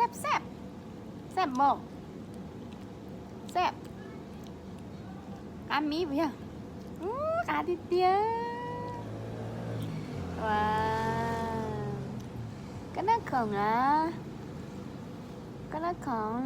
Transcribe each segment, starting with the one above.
Xab xab, xab mos, xab, qab mib puas yog? Ub, qab tiag tiag. Ua, koj noj khoom a, koj noj khoom.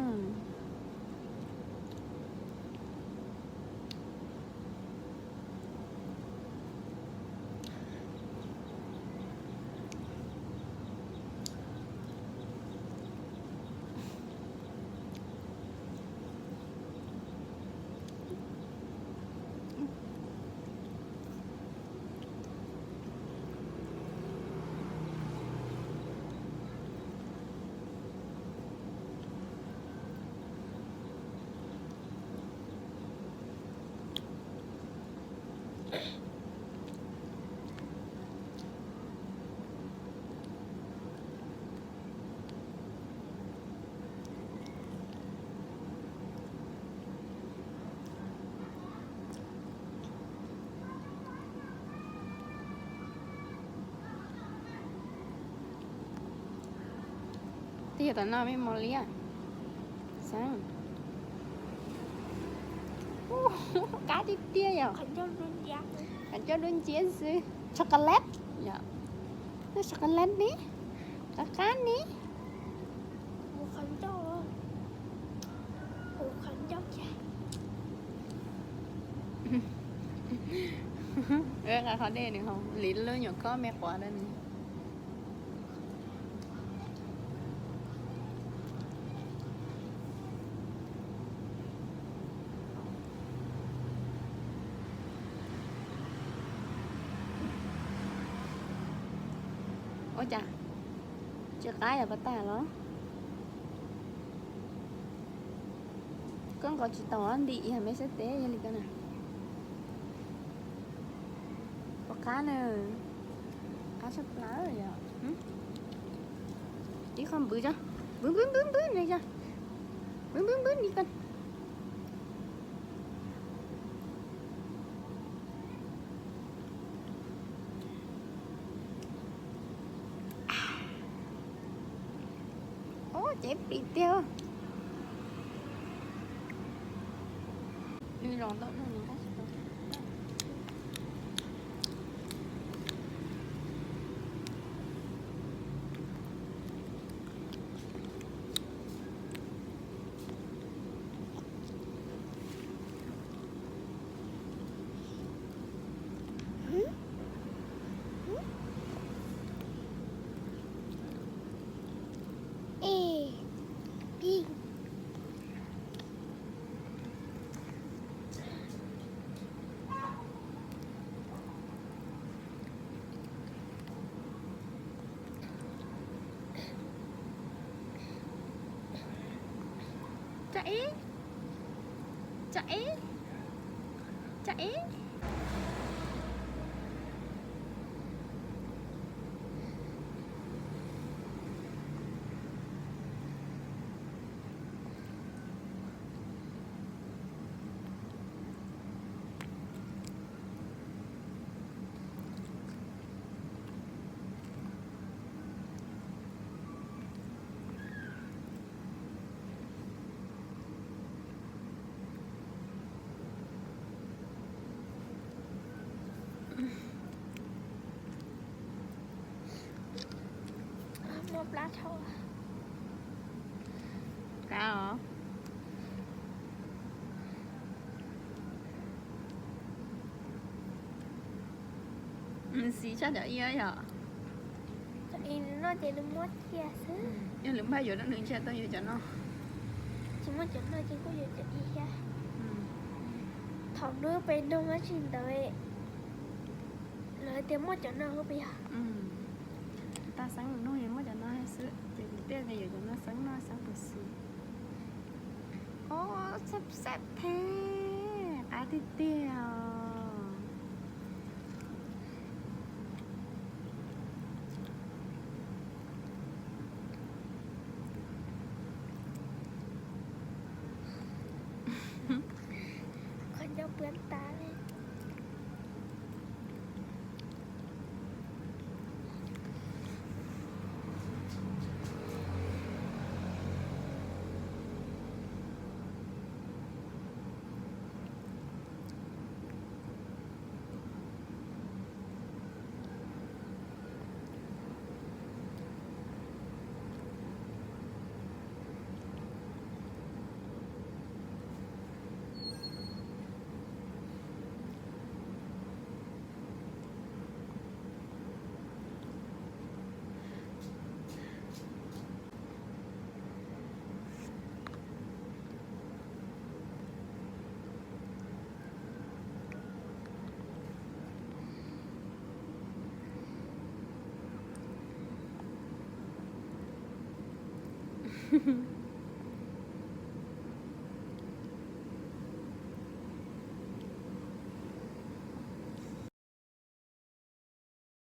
Twb yog tom no me mos liab. Xeeb. Qab tiag tiag yom. Qhov ncauj dub nciab xwb. Chocolate yom. Chocolate ni. Qab qab ni. Qhov ncauj, qhov ncauj. Qhov dej nws hau li lub nyuam kob me quav dab nws. Ua cas tsis qab yog pas tas los? Koj nqos tsis tau ntim yog me xab teb yog li ko na. Puas qab na? Qab tshaj plaws yom. Ib qho npwv tso, npwv npwv npwv npwv ne tso, npwv npwv npwv ni ko. Ub, cev plis tiag. Nws los ntau no nws qab tsis tau. Tso ib, tso ib, tso ib. Muaj plab tshauv. Plab os. Xis tshaj cov ib yom. Cov ib no ces nws muab cia xwb. Yog lwm npaj yuav rau nws ntsia tau yuav cov no. Tsis muaj cov no ces kuj yuav cov ib thiab. Thaum hnub peb nug dab tsi ntawd, lawv tias muaj cov no pes yog. Tag xeeb nug muaj cov no xwb ces kuv thiaj tias yuav cov no xeeb no xeeb puas xis. Ub, xab xab thiab qab tiag tiag os. Qhov ncauj pwb tas li.